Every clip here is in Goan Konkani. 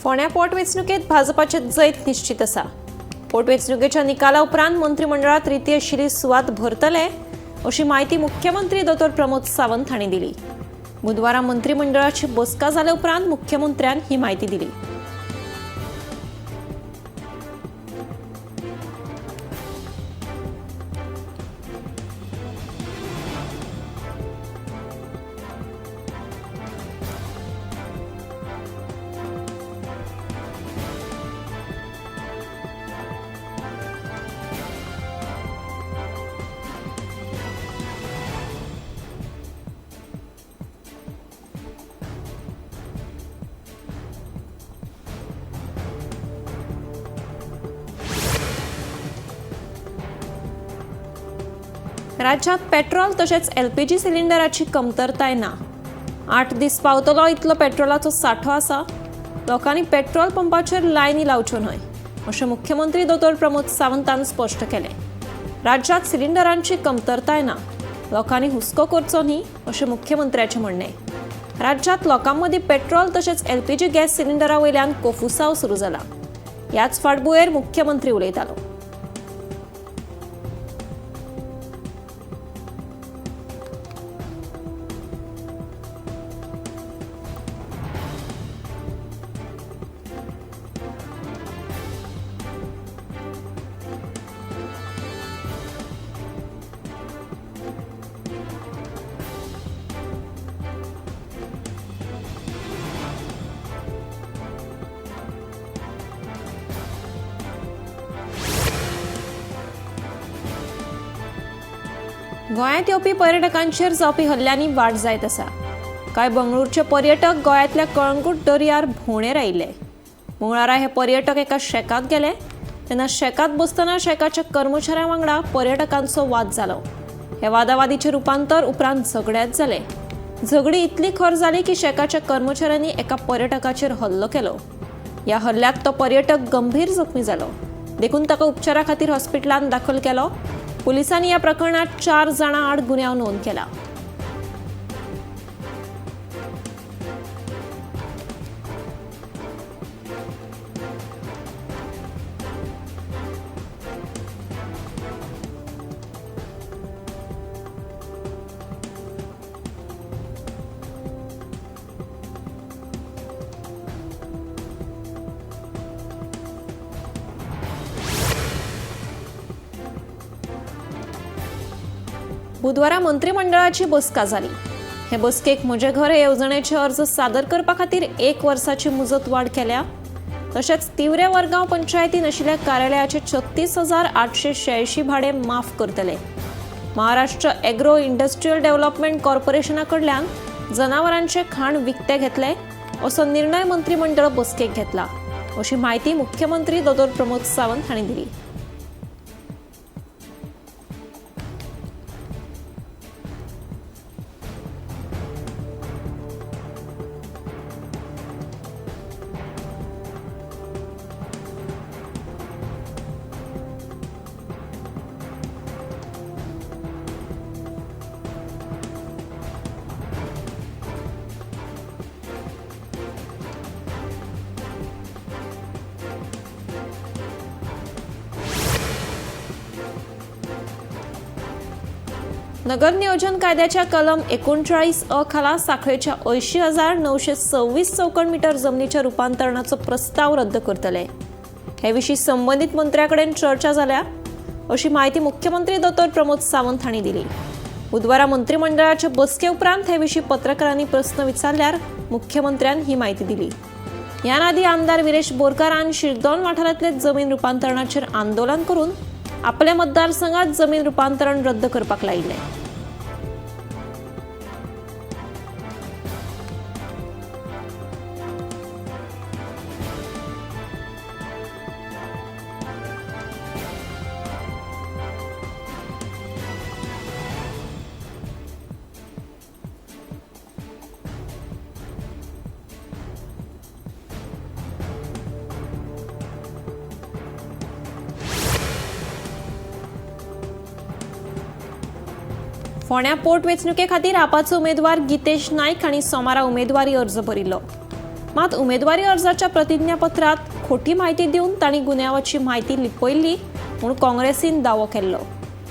फोंड्या पोटवेंचणुकेंत भाजपाचें जैत निश्चित आसा. पोटवेंचणुकेच्या निकाला उपरांत मंत्रिमंडळात रिती आशिल्ली सुवात भरतले अशी म्हायती मुख्यमंत्री दोतोर प्रमोद सावंत हांणी दिली. बुधवारा मंत्रिमंडळाची बसका जाले उपरांत मुख्यमंत्र्यान ही म्हायती दिली. राज्यात पेट्रोल तशेंच एलपीजी सिलिंडराची कमतरताय ना. 8 दीस पावतलो इतलो पेट्रोलाचो सांठो आसा. लोकांनी पेट्रोल पंपाचेर लायनी लावच्यो न्हय अशें मुख्यमंत्री दोतोर प्रमोद सावंतान स्पश्ट केलें. राज्यात सिलिंडरांची कमतरताय ना, लोकांनी हुस्को करचो न्ही अशें मुख्यमंत्र्याचें म्हणणें. राज्यात लोकां मदीं पेट्रोल तशेंच एलपीजी गॅस सिलिंडरा वयल्यान कोफुसांव सुरू जाला. ह्याच फाटभुंयेर मुख्यमंत्री उलयतालो. गोंयांत येवपी पर्यटकांचेर जावपी हल्ल्यांनी वाड जायत आसा. कांय बंगळुरूचे पर्यटक गोंयांतल्या कळंगूट दर्यार भोंवडेर आयिल्ले. मंगळारा हे पर्यटक एका शेकांत गेले तेन्ना शेकांत बसतना शेकाच्या कर्मचाऱ्यां वांगडा पर्यटकांचो वाद जालो. हे वादावादीचें रुपांतर उपरांत झगड्यांत जालें. झगडी इतली खर जाली की शेकाच्या कर्मचाऱ्यांनी एका पर्यटकाचेर हल्लो केलो. ह्या हल्ल्यांत तो पर्यटक गंभीर जखमी जालो. देखून ताका उपचारा खातीर हॉस्पिटलांत दाखल केलो. पुलिसांनी या प्रकरणात 4 जाणां आड गुन्यांव नोंद केला. बुधवारा मंत्रिमंडळाची बसका जाली. हे बसकेक म्हजें घर हे येवजणेचे अर्ज सादर करपा खातीर 1 वर्साची मुजत वाड केल्या. तशेंच तिवरे वर्गांव पंचायतीन आशिल्ल्या कार्यालयाचे 36,886 भाडे माफ करतले. महाराष्ट्र एग्रो इंडस्ट्रियल डेव्हलपमेंट कॉर्पोरेशना कडल्यान जनावरांचे खाण विकते घेतले असो निर्णय मंत्रिमंडळ बसकेक घेतला अशी म्हायती मुख्यमंत्री दोतोर प्रमोद सावंत हांणी दिली. नगर नियोजन कायद्याच्या कलम 39 अ खाला सांखळेच्या 80,926 चौखण मीटर जमनीच्या रुपांतरणाचो प्रस्ताव रद्द करतले. हे विशीं संबंदीत मंत्र्या कडेन चर्चा जाल्या अशी म्हायती मुख्यमंत्री दोतोर प्रमोद सावंत हांणी दिली. बुधवारा मंत्रिमंडळाच्या बसके उपरांत हे विशीं पत्रकारांनी प्रस्न विचारल्यार मुख्यमंत्र्यान ही म्हायती दिली. ह्या आदीं आमदार विरेश बोरकारान शिरदोन वाठारांतले जमीन रुपांतरणाचेर आंदोलन करून आपल्या मतदारसंघात जमीन रुपांतरण रद्द करपाक लायिल्लें. फोंड्या पोटवेंचणुके खातीर आपाचो उमेदवार गितेश नायक हांणी सोमारा उमेदवारी अर्ज भरिल्लो. मात उमेदवारी अर्जाच्या प्रतिज्ञापत्रात खोटी म्हायती दिवन तांणी गुन्यांवाची म्हायती लिपयल्ली म्हूण काँग्रेसीन दावो केल्लो.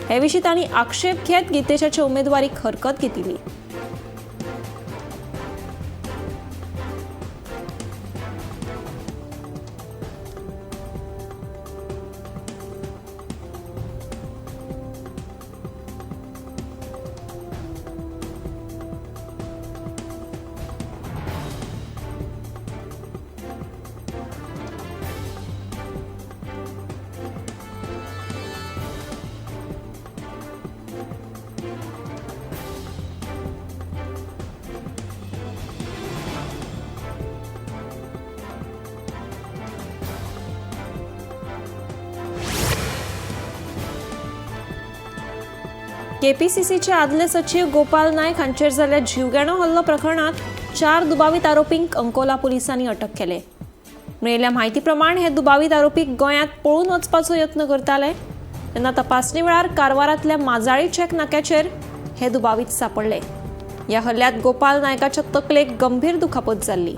हे विशीं तांणी आक्षेप घेत गीतेशाचे उमेदवारीक हरकत घेतिल्ली. केपीसीसीचे आदले सचीव गोपाल नायक हांचेर जाल्ल्या जीवघेणो हल्लो प्रकरणात 4 दुबावीत आरोपींक अंकोला पुलिसांनी अटक केले. मेळिल्ल्या म्हायती प्रमाण हे दुबावीत आरोपी गोंयांत पळून वचपाचो यत्न करताले तेन्ना तपासणी वेळार कारवारांतल्या माजाळी चेक नाक्याचेर हे दुबावीत सापडले. ह्या हल्ल्यात गोपाल नायकाच्या तकलेक गंभीर दुखापत जाल्ली.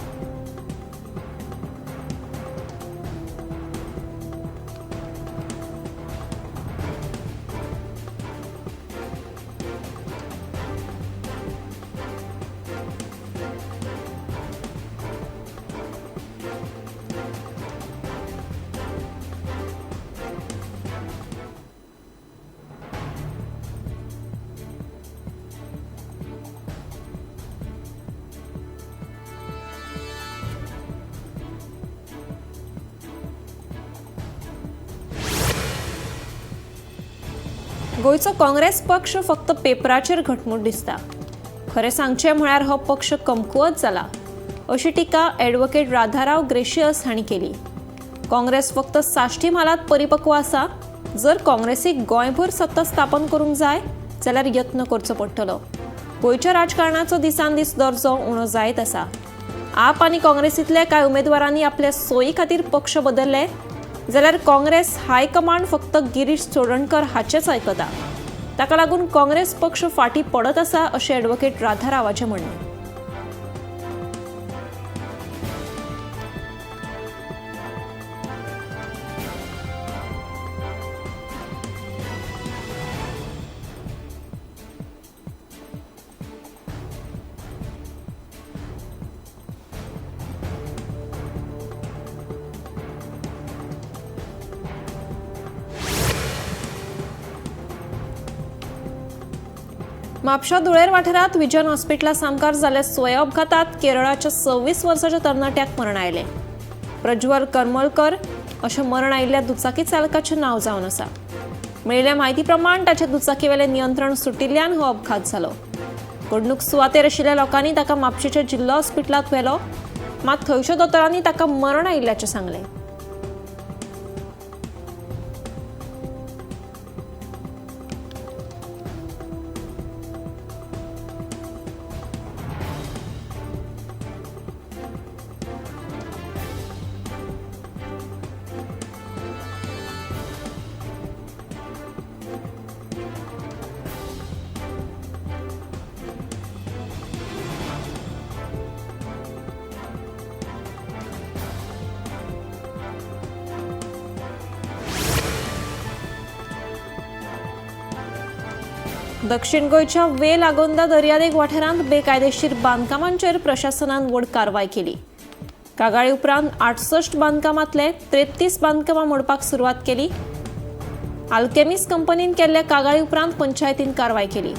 गोंयचो काँग्रेस पक्ष फक्त पेपराचेर घटमूट दिसता. खरें सांगचें म्हळ्यार हो पक्ष कमकुवत जाला अशी टिका ॲडव्होकेट राधाराव ग्रेशियस हांणी केली. काँग्रेस फक्त साश्टी म्हालांत परिपक्व आसा. जर काँग्रेसीक गोंयभर सत्ता स्थापन करूंक जाय जाल्यार यत्न करचो पडटलो. गोंयच्या राजकारणाचो दिसान दीस दर्जो उणो जायत आसा. आप आनी काँग्रेसींतल्या कांय उमेदवारांनी आपल्या सोयी खातीर पक्ष बदलले जाल्यार काँग्रेस हायकमांड फक्त गिरीश चोडणकर हाचेच आयकता. ताका लागून काँग्रेस पक्ष फाटीं पडत आसा अशें ॲडव्होकेट राधारावाचें म्हणणें. म्हापशा धुळेर वाठारांत विजन हॉस्पिटला सामकार जाल्ल्या स्वय अपघातात केरळाच्या 26 वर्साच्या तरणाट्याक मरण आयलें. प्रज्वल करमलकर अशें मरण आयिल्ल्या दुचाकी चालकाचें नांव जावन आसा. मेळिल्ल्या म्हायती प्रमाण ताच्या दुचाकीवेलें नियंत्रण सुटिल्ल्यान हो अपघात जालो. घडणूक सुवातेर आशिल्ल्या लोकांनी ताका म्हापशेच्या जिल्लो हॉस्पिटलांत व्हेलो, मात थंयच्या दोतोरांनी ताका मरण आयिल्ल्याचें सांगलें. दक्षिण गोंयच्या वेल आगोंदा दर्यादेग वाठारांत बेकायदेशीर बांदकामांचेर प्रशासनान व्हड कारवाय केली. कागाळी उपरांत 68 बांदकामांतले 33 बांदकामां मोडपाक सुरवात केली. आल्केमिस कंपनीन केल्ल्या कागाळी उपरांत पंचायतीन कारवाय केली.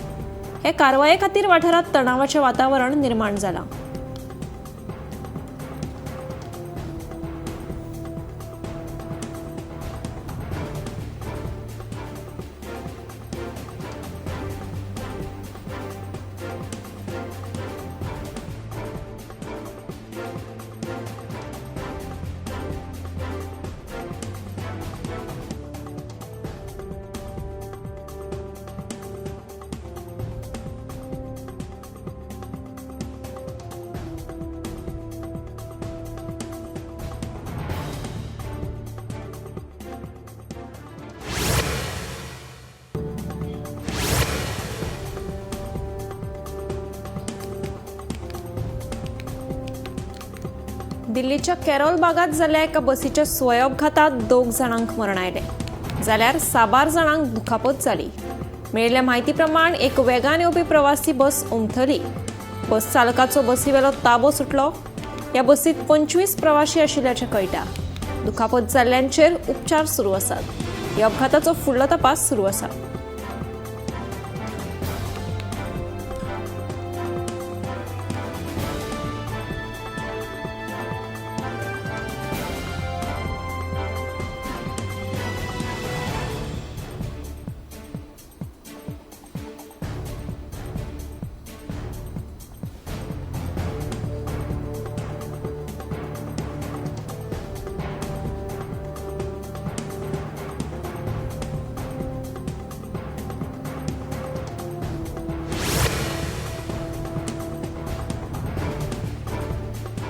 हे कारवाये खातीर वाठारांत तणावाचें वातावरण निर्माण जालां. दिल्लीच्या कॅरोल बागात जाल्ल्या एका बसीच्या स्वयंअपघातात 2 जाणांक मरण आयलें, जाल्यार साबार जाणांक दुखापत जाली. मेळिल्ल्या म्हायती प्रमाण एक वेगान येवपी प्रवासी बस उमथली. बस चालकाचो बसीवेलो ताबो सुटलो. ह्या बसीत 25 प्रवासी आशिल्ल्याचें कळटा. दुखापत जाल्ल्यांचेर उपचार सुरू आसात. ह्या अपघाताचो फुडलो तपास सुरू आसा.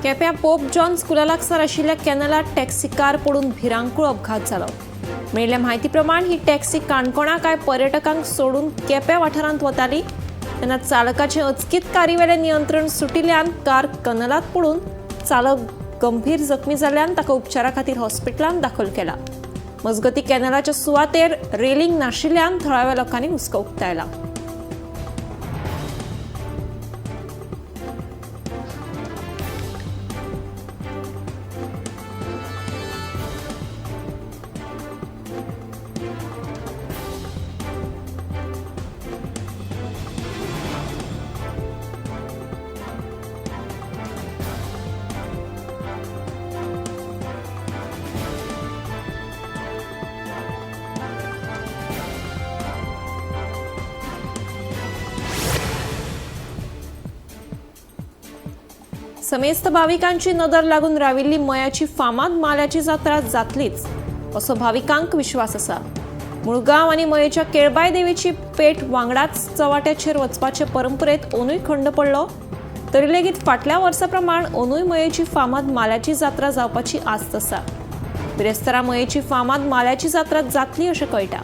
केप्यां पोप जॉन स्कुला लागसार आशिल्ल्या कॅनलात टॅक्सी कार पडून भिरांकूळ अपघात जालो. मेळिल्ल्या म्हायती प्रमाण ही टॅक्सी काणकोणा कांय पर्यटकांक सोडून केप्यां वाठारांत वताली तेन्ना चालकाचें अचकीत कारीवेलें नियंत्रण सुटिल्ल्यान कार कॅनलांत पडून चालक गंभीर जखमी जाल्ल्यान ताका उपचारा खातीर हॉस्पिटलांत दाखल केला. मजगतीं कॅनलाच्या सुवातेर रेलिंग नाशिल्ल्यान थळाव्या लोकांनी हुस्को उक्तायला. समेस्त भाविकांची नदर लागून राविल्ली मयाची फामाद माल्याची जात्रा जातलीच असो भाविकांक विश्वास आसा. मुळगांव आनी मयेच्या केळबाय देवीची पेठ वांगडाच चवाट्याचेर वचपाचे परंपरेत ओनूय खंड पडलो तरी लेगीत फाटल्या वर्सा प्रमाण ओनूय मयेची फामाद माल्याची जात्रा जावपाची आस्त आसा. बिरेस्तारा मयेची फामाद माल्याची जात्रा जातली अशें कळटा.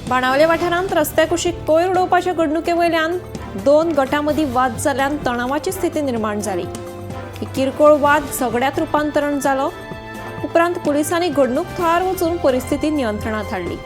बाणावले वाठारांत रस्त्या कुशीक कोयर उडोवपाच्या घडणुके वयल्यान 2 गटां मदीं वाद जाल्ल्यान तणावाची स्थिती निर्माण जाली. ही किरकोळ वाद झगड्यांत रुपांतरण जालो. उपरांत पुलिसांनी घडणूक थळार वचून परिस्थिती नियंत्रणांत हाडली.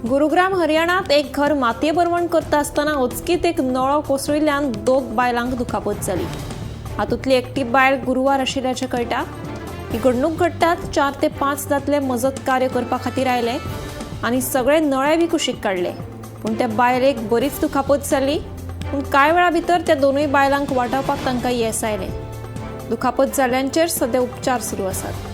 गुरुग्राम हरियाणात एक घर मातये भरवण करता आसतना अचकीत एक नळो कोसळिल्ल्यान 2 बायलांक दुखापत जाली. हातूंतली एकटी बायल गुरुवार आशिल्ल्याचें कळटा. ही घडणूक घडटात 4 ते 5 दादले मजत कार्य करपा खातीर आयले आनी सगळे नळे बी कुशीक काडले, पूण त्या बायलेक बरीच दुखापत जाली. पूण कांय वेळा भितर त्या दोनूय बायलांक वाटावपाक तांकां येस आयलें. दुखापत जाल्ल्यांचेर सद्या उपचार सुरू आसात.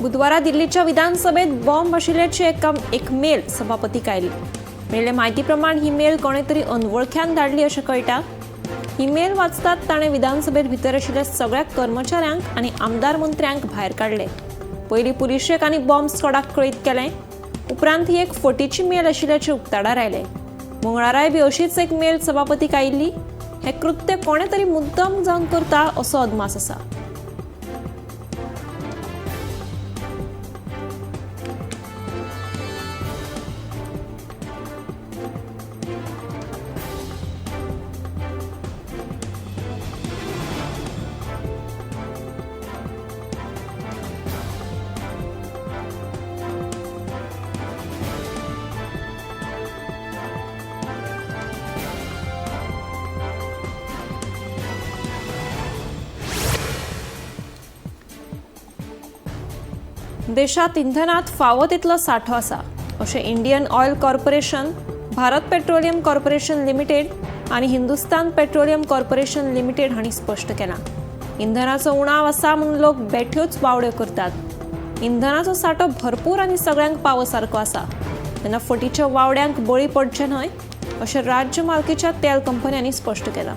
बुधवारा दिल्लीच्या विधानसभेत बॉम्ब आशिल्ल्याची एक मेल सभापतीक आयली. मेळिल्ले म्हायती प्रमाण ही मेल कोणे तरी अनवळख्यान धाडली अशें कळटा. ही मेल वाचतात ताणें विधानसभेत भितर आशिल्ल्या सगळ्या कर्मचाऱ्यांक आनी आमदार मंत्र्यांक भायर काडले. पयलीं पुलिशेक आनी बॉम्ब स्क्वॉडाक कळीत केलें. उपरांत ही एक फटीची मेल आशिल्ल्याचें उक्ताडार आयलें. मंगळाराय बी अशीच एक मेल सभापतीक आयिल्ली. हें कृत्य कोणे तरी मुद्दम जावन करता असो अदमास आसा. देशात इंधनात फावो तितलो सांठो आसा अशें Indian Oil Corporation, Bharat Petroleum Corporation Limited आनी हिंदुस्तान पेट्रोलियम कॉर्पोरेशन लिमिटेड हांणी स्पश्ट केलां. इंधनाचो उणाव आसा म्हूण लोक बेठ्योच बावड्यो करतात. इंधनाचो सांठो भरपूर आनी सगळ्यांक पावो सारको आसा, तेन्ना फटीच्या वावड्यांक बळी पडचें न्हय अशें राज्य मालकीच्या तेल कंपन्यांनी स्पश्ट केलां.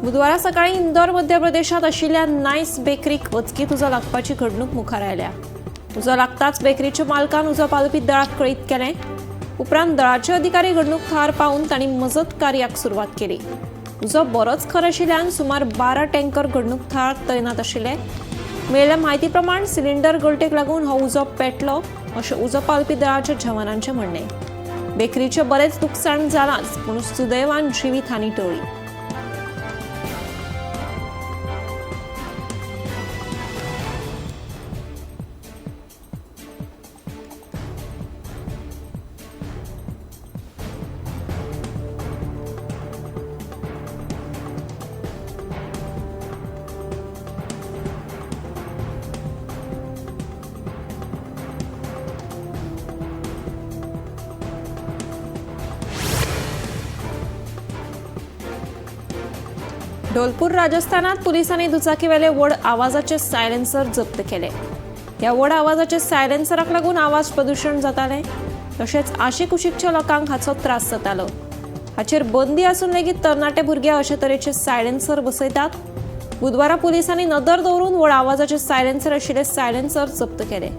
बुधवारा सकाळी इंदोर मध्य प्रदेशात आशिल्ल्या नायस बेकरीक अचकीत उजो लागपाची घडणूक मुखार आयल्या. उजो लागताच बेकरीच्या मालकान उजो पालोवपी दळाक कळीत केलें. उपरांत दळाचे अधिकारी घडणूक थळार पावून तांणी मजत कार्याक सुरवात केली. उजो बरोच खर आशिल्ल्यान सुमार 12 टँकर घडणूक थळार तैनात आशिल्ले. मेळिल्ल्या म्हायती प्रमाण सिलिंडर गळटेक लागून हो उजो पेटलो अशें उजो पालोवपी दळाच्या जवानांचें म्हणणें. बेकरीचें बरेंच लुकसाण जालांच, पूण सुदैवान जिवीत हानी टळ्ळी. ढोलपूर राजस्थानात पुलिसांनी दुचाकीवेले व्हड आवाजाचे सायलेन्सर जप्त केले. ह्या व्हड आवाजाचे सायलेन्सराक लागून आवाज प्रदूशण जातालें, तशेंच आशिकुशीकच्या लोकांक हाचो त्रास जातालो. हाचेर बंदी आसून लेगीत तरणाटे भुरगे अशे तरेचे सायलेन्सर बसयतात. बुधवारा पुलिसांनी नदर दवरून व्हड आवाजाचे सायलेन्सर आशिल्ले सायलेन्सर जप्त केले.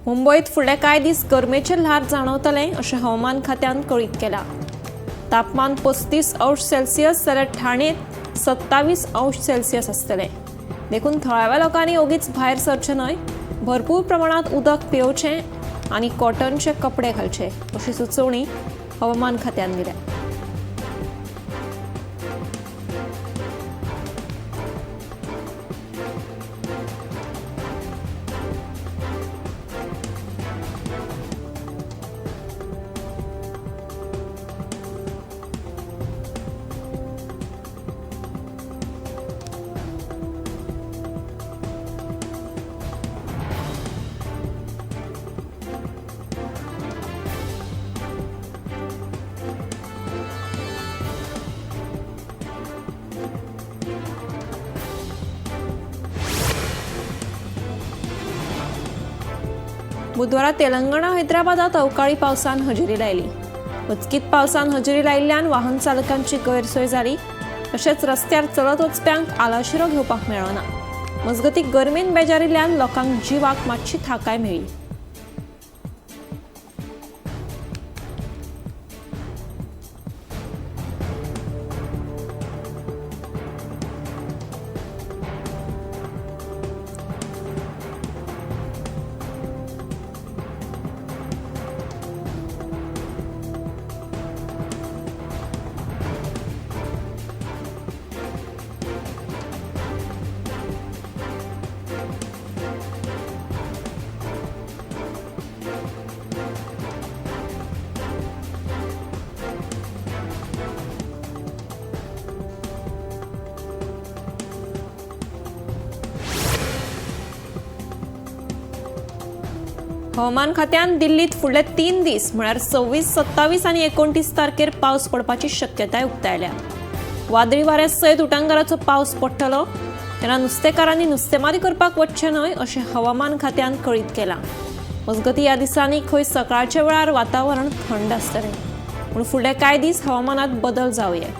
मुंबयत फुडले कांय दीस गरमेचें ल्हार जाणवतलें अशें हवामान खात्यान कळीत केलां. तापमान 35 अंश सेल्सियस जाल्यार ठाणेंत 27 अंश सेल्सियस आसतलें. देखून थळाव्या लोकांनी ओगीच भायर सरचें न्हय, भरपूर प्रमाणांत उदक पिवचें आनी कॉटनचे कपडे घालचे अशी सुचोवणी हवामान खात्यान दिल्या. बुधवारा तेलंगणा हैदराबादात अवकाळी पावसान हजेरी लायली. अचकीत पावसान हजेरी लायिल्ल्यान वाहन चालकांची गैरसोय जाली. तशेंच रस्त्यार चलत वचप्यांक आलाशिरो घेवपाक मेळना. मजगतीं गरमेन बेजारिल्ल्यान लोकांक जिवाक मातशी थाकाय मेळ्ळी. हवामान खात्यान दिल्लीत फुडले 3 दीस म्हळ्यार 26, 27 आनी 29 तारखेर पावस पडपाची शक्यताय उक्तायल्या. वादळी वाऱ्या सयत उटांगाराचो पावस पडटलो तेन्ना नुस्तेकारांनी नुस्तेमारी करपाक वचचें न्हय अशें हवामान खात्यान कळीत केलां. मजगतीं ह्या दिसांनी खंय सकाळच्या वेळार वातावरण थंड आसतलें, पूण फुडले कांय दीस हवामानात बदल जावये.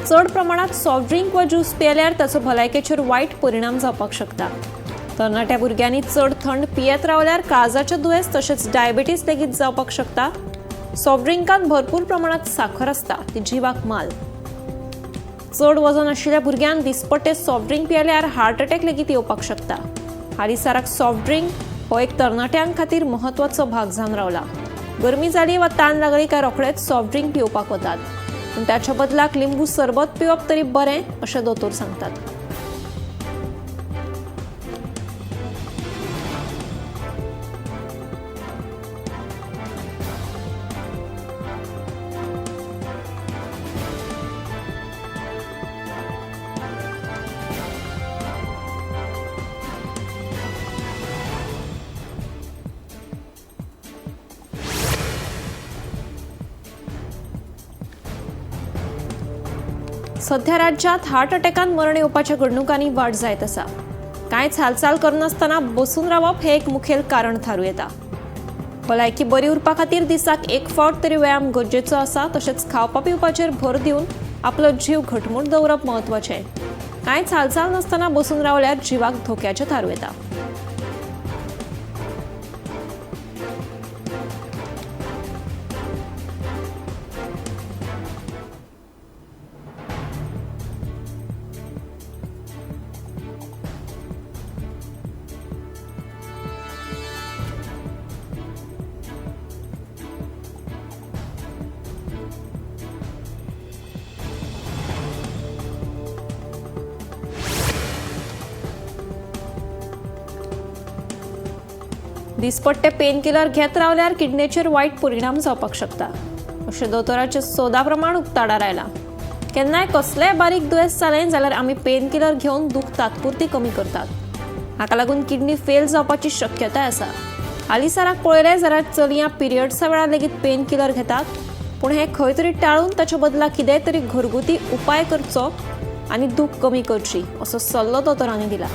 चड प्रमाणात सॉफ्ट ड्रिंक वा ज्यूस पियेल्यार ताचो भलायकेचेर वायट परिणाम जावपाक शकता. तरणाट्या भुरग्यांनी चड थंड पियेत रावल्यार काळजाचें दुयेंस तशेंच डायबिटीस लेगीत जावपाक शकता. सॉफ्ट ड्रिंकांत भरपूर प्रमाणात साखर आसता, ती जिवाक माल. चड वजन आशिल्ल्या भुरग्यांक दिसपट्टे सॉफ्ट ड्रिंक पियेल्यार हार्ट अटॅक लेगीत येवपाक शकता. हालींसराक सॉफ्ट ड्रिंक हो एक तरणाट्यां खातीर म्हत्वाचो भाग जावन रावला. गरमी जाली वा तान लागली काय रोखडेच सॉफ्ट ड्रिंक पिवपाक वतात, पूण त्याच्या बदलाक लिंबू सरबत पिवप तरी बरें अशें दोतोर सांगतात. सध्या राज्यात हार्ट अटॅकान मरण येवपाच्या घडणुकांनी वाड जायत आसा. कांयच हालचाल करनासतना बसून रावप हें एक मुखेल कारण थारूं येता. भलायकी बरी उरपा खातीर दिसाक एक फावट तरी व्यायाम गरजेचो आसा. तशेंच खावपा पिवपाचेर भर दिवन आपलो जीव घटमूट दवरप म्हत्वाचें. कांयच हालचाल नासतना बसून रावल्यार जिवाक धोक्याचें थारूं येता. दिसपट्टे पेन किलर घेत रावल्यार किडनेचेर वायट परिणाम जावपाक शकता अशें दोतोराच्या सोदा प्रमाण उक्ताडार आयलां. केन्नाय कसलेय बारीक दुयेंस जालें जाल्यार आमी पेन किलर घेवन दूख तात्पुरती कमी करतात. हाका लागून किडनी फेल जावपाची शक्यताय आसा. हालींसराक पळयलें जाल्यार चलयां पिरियड्सा वेळार लेगीत पेन किलर घेतात, पूण हें खंय तरी टाळून ताच्या बदला कितेंय तरी घरगुती उपाय करचो आनी दूख कमी करची असो सल्लो दोतोरांनी दिला.